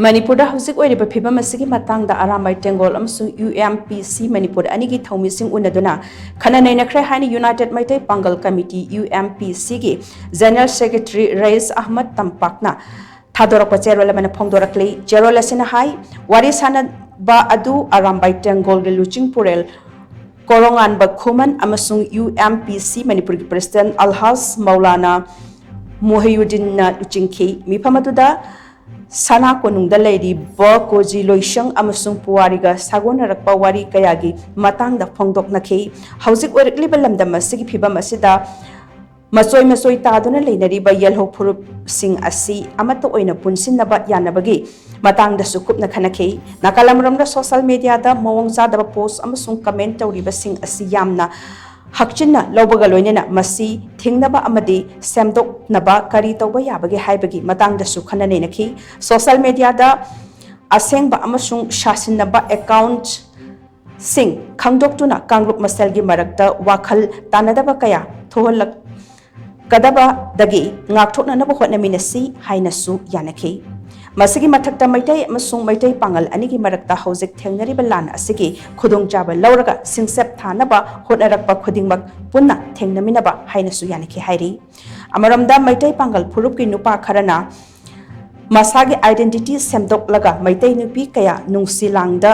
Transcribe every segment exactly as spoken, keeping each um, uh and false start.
ꯃꯅꯤꯄꯨꯔꯗ ꯍꯧꯖꯤꯛ ꯑꯣꯏꯔꯤꯕ ꯐꯤꯕꯝ ꯑꯁꯤꯒꯤ ꯃꯇꯥꯡꯗ ꯑꯔꯥꯝꯕꯥꯏ ꯇꯦꯡꯒꯣꯜ ꯑꯃꯁꯨꯡ ꯌꯨ ꯑꯦꯝ ꯄꯤ ꯁꯤ ꯃꯅꯤꯄꯨꯔ ꯑꯅꯤꯒꯤ ꯊꯧꯃꯤꯁꯤꯡ ꯎꯅꯗꯨꯅ ꯈꯟꯅ ꯅꯩꯅꯈ꯭ꯔꯦ ꯍꯥꯏꯅ ꯌꯨꯅꯥꯏꯇꯦꯗ ꯃꯩꯇꯩ ꯄꯥꯡꯒꯜ ꯀꯃꯤꯇꯤ, ꯌꯨ ꯑꯦꯝ ꯄꯤ ꯁꯤꯒꯤ ꯖꯦꯅꯔꯦꯜ ꯁꯦꯀ꯭ꯔꯦꯇꯔꯤ ꯔꯌꯤꯁ ꯑꯍꯃꯗ ꯇꯝꯄꯥꯛꯅ ꯊꯥꯗꯣꯔꯛꯄ ꯆꯦꯔꯣꯜ ꯑꯃꯅ ꯐꯣꯡꯗꯣꯔꯛꯂꯤ꯫ ꯆꯦꯔꯣꯜ ꯑꯁꯤꯅ ꯍꯥꯏ, ꯋꯥꯔꯤ ꯁꯥꯅꯕ ꯑꯗꯨ ꯑꯔꯥꯝꯕꯥꯏ ꯇꯦꯡꯒꯣꯜꯒꯤ ꯂꯨꯆꯤꯡꯄꯨꯔꯦꯜ ꯀꯣꯔꯣꯉꯥꯟꯕ ꯈꯨꯃꯟ ꯑꯃꯁꯨꯡ ꯌꯨ ꯑꯦꯝ ꯄꯤ ꯁꯤ ꯃꯅꯤꯄꯨꯔꯒꯤ ꯄ꯭ꯔꯦꯁꯤꯗꯦꯟꯠ ꯑꯜꯍꯥꯖ ꯃꯧꯂꯥꯅꯥ ꯃꯣꯍꯤꯌꯨꯗꯤꯟꯅ ꯂꯨꯆꯤꯡꯈꯤ꯫ ꯃꯤꯐꯝ ꯑꯗꯨꯗ ꯁꯅꯥ ꯀꯣꯅꯨꯡꯗ ꯂꯩꯔꯤꯕ ꯀꯣꯖꯤ ꯂꯣꯏꯁꯪ ꯑꯃꯁꯨꯡ ꯄꯨꯋꯥꯔꯤꯒ ꯁꯥꯒꯣꯟꯅꯔꯛꯄ ꯋꯥꯔꯤ ꯀꯌꯥꯒꯤ ꯃꯇꯥꯡꯗ ꯐꯣꯡꯗꯣꯛꯅꯈꯤ꯫ ꯍꯧꯖꯤꯛ ꯑꯣꯏꯔꯛꯂꯤꯕ ꯂꯝꯗꯝ ꯑꯁꯤꯒꯤ ꯐꯤꯕꯝ ꯑꯁꯤꯗ ꯃꯆꯣꯏ ꯃꯆꯣꯏ ꯇꯥꯗꯨꯅ ꯂꯩꯅꯔꯤꯕ ꯌꯦꯜꯍꯧ ꯐꯨꯔꯨꯞꯁꯤꯡ ꯑꯁꯤ ꯑꯃꯠꯇ ꯑꯣꯏꯅ ꯄꯨꯟꯁꯤꯟꯅꯕ ꯌꯥꯅꯕꯒꯤ ꯃꯇꯥꯡꯗꯁꯨ ꯀꯨꯞꯅ ꯈꯟꯅꯈꯤ꯫ ꯅꯥꯀꯜ ꯑꯃꯔꯣꯝꯗ ꯁꯣꯁꯤꯌꯦꯜ ꯃꯤꯗꯤꯌꯥꯗ ꯃꯑꯣꯡ ꯆꯥꯗꯕ ꯄꯣꯁ꯭ꯠ ꯑꯃꯁꯨꯡ ꯀꯃꯦꯟꯠ ꯇꯧꯔꯤꯕꯁꯤꯡ ꯑꯁꯤ ꯌꯥꯝꯅ ꯍꯛꯆꯤꯟꯅ ꯂꯧꯕꯒ ꯂꯣꯏꯅꯅ ꯃꯁꯤ ꯊꯤꯡꯅꯕ ꯑꯃꯗꯤ ꯁꯦꯝꯗꯣꯛꯅꯕ ꯀꯔꯤ ꯇꯧꯕ ꯌꯥꯕꯒꯦ ꯍꯥꯏꯕꯒꯤ ꯃꯇꯥꯡꯗꯁꯨ ꯈꯟꯅ ꯅꯩꯅꯈꯤ꯫ ꯁꯣꯁꯤꯌꯦꯜ ꯃꯤꯗꯤꯌꯥꯗ ꯑꯁꯦꯡꯕ ꯑꯃꯁꯨꯡ ꯁꯥꯁꯤꯟꯅꯕ ꯑꯦꯀꯥꯎꯟꯠꯁꯤꯡ ꯈꯪꯗꯣꯛꯇꯨꯅ ꯀꯥꯡꯂꯨꯞ ꯃꯁꯦꯜꯒꯤ ꯃꯔꯛꯇ ꯋꯥꯈꯜ ꯇꯥꯅꯗꯕ ꯀꯌꯥ ꯊꯣꯛꯍꯜꯂꯛꯀꯗꯕꯗꯒꯤ ꯉꯥꯛꯊꯣꯛꯅꯅꯕ ꯍꯣꯠꯅꯃꯤꯟꯅꯁꯤ ꯍꯥꯏꯅꯁꯨ ꯌꯥꯅꯈꯤ꯫ ꯃꯁꯤꯒꯤ ꯃꯊꯛꯇ ꯃꯩꯇꯩ ꯑꯃꯁꯨꯡ ꯃꯩꯇꯩ ꯄꯥꯉꯜ ꯑꯅꯤꯒꯤ ꯃꯔꯛꯇ ꯍꯧꯖꯤꯛ ꯊꯦꯡꯅꯔꯤꯕ ꯂꯥꯟ ꯑꯁꯤꯒꯤ ꯈꯨꯗꯣꯡꯆꯥꯕ ꯂꯧꯔꯒ ꯁꯤꯡꯆꯞ ꯊꯥꯅꯕ ꯍꯣꯠꯅꯔꯛꯄ ꯈꯨꯗꯤꯡꯃꯛ ꯄꯨꯟꯅ ꯊꯦꯡꯅꯃꯤꯟꯅꯕ ꯍꯥꯏꯅꯁꯨ ꯌꯥꯅꯈꯤ ꯍꯥꯏꯔꯤ꯫ ꯑꯃꯔꯣꯝꯗ ꯃꯩꯇꯩ ꯄꯥꯡꯒꯜ ꯐꯨꯔꯨꯞꯀꯤ ꯅꯨꯄꯥ ꯈꯔꯅ ꯃꯁꯥꯒꯤ ꯑꯥꯏꯗꯦꯟꯇꯤꯇꯤ ꯁꯦꯝꯗꯣꯛꯂꯒ ꯃꯩꯇꯩ ꯅꯨꯄꯤ ꯀꯌꯥ ꯅꯨꯡꯁꯤ ꯂꯥꯡꯗ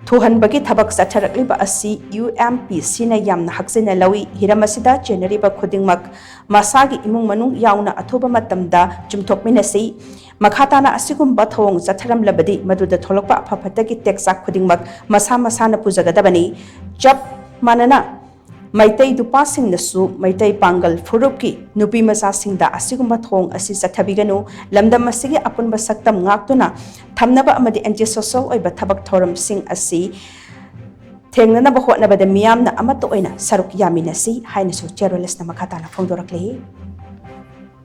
ꯊꯨꯍꯟꯕꯒꯤ ꯊꯕꯛ ꯆꯠꯊꯔꯛꯂꯤꯕ ꯑꯁꯤ ꯌꯨ ꯑꯦꯝ ꯄꯤ ꯁꯤꯅ ꯌꯥꯝꯅ ꯍꯛꯆꯤꯟꯅ ꯂꯧꯏ꯫ ꯍꯤꯔꯝ ꯑꯁꯤꯗ ꯆꯦꯟꯅꯔꯤꯕ ꯈꯨꯗꯤꯡꯃꯛ ꯃꯁꯥꯒꯤ ꯏꯃꯨꯡ ꯃꯅꯨꯡ ꯌꯥꯎꯅ ꯑꯊꯨꯕ ꯃꯇꯝꯗ ꯆꯨꯝꯊꯣꯛꯃꯤꯟꯅꯁꯤ꯫ ꯃꯈꯥ ꯇꯥꯅ ꯑꯁꯤꯒꯨꯝꯕ ꯊꯧꯑꯣꯡ ꯆꯠꯊꯔꯝꯂꯕꯗꯤ ꯃꯗꯨꯗ ꯊꯣꯛꯂꯛꯄ ꯑꯐ ꯐꯠꯇꯒꯤ ꯇꯦꯛꯆꯥꯛ ꯈꯨꯗꯤꯡꯃꯛ ꯃꯁꯥ ꯃꯁꯥꯅ ꯄꯨꯖꯒꯗꯕꯅꯤ꯫ ꯆꯞ ꯃꯥꯟꯅꯅ ꯃꯩꯇꯩ ꯅꯨꯄꯥꯁꯤꯡꯅꯁꯨ ꯃꯩꯇꯩ ꯄꯥꯡꯒꯜ ꯐꯨꯔꯨꯞꯀꯤ ꯅꯨꯄꯤ ꯃꯆꯥꯁꯤꯡꯗ ꯑꯁꯤꯒꯨꯝꯕ ꯊꯧꯑꯣꯡ ꯑꯁꯤ ꯆꯠꯊꯕꯤꯒꯅꯨ꯫ ꯂꯝꯗꯝ ꯑꯁꯤꯒꯤ ꯑꯄꯨꯟꯕ ꯁꯛꯇꯝ ꯉꯥꯛꯇꯨꯅ ꯊꯝꯅꯕ ꯑꯃꯗꯤ ꯑꯦꯟꯇꯤ ꯁꯣꯁꯤꯌꯦꯜ ꯑꯣꯏꯕ ꯊꯕꯛ ꯊꯧꯔꯝꯁꯤꯡ ꯑꯁꯤ ꯊꯦꯡꯅꯅꯕ ꯍꯣꯠꯅꯕꯗ ꯃꯤꯌꯥꯝꯅ ꯑꯃꯠꯇ ꯑꯣꯏꯅ ꯁꯔꯨꯛ ꯌꯥꯃꯤꯟꯅꯁꯤ ꯍꯥꯏꯅꯁꯨ ꯆꯦꯔꯣꯜ ꯑꯁꯤꯅ ꯃꯈꯥ ꯇꯥꯅ ꯐꯣꯡꯗꯣꯔꯛꯂꯤ꯫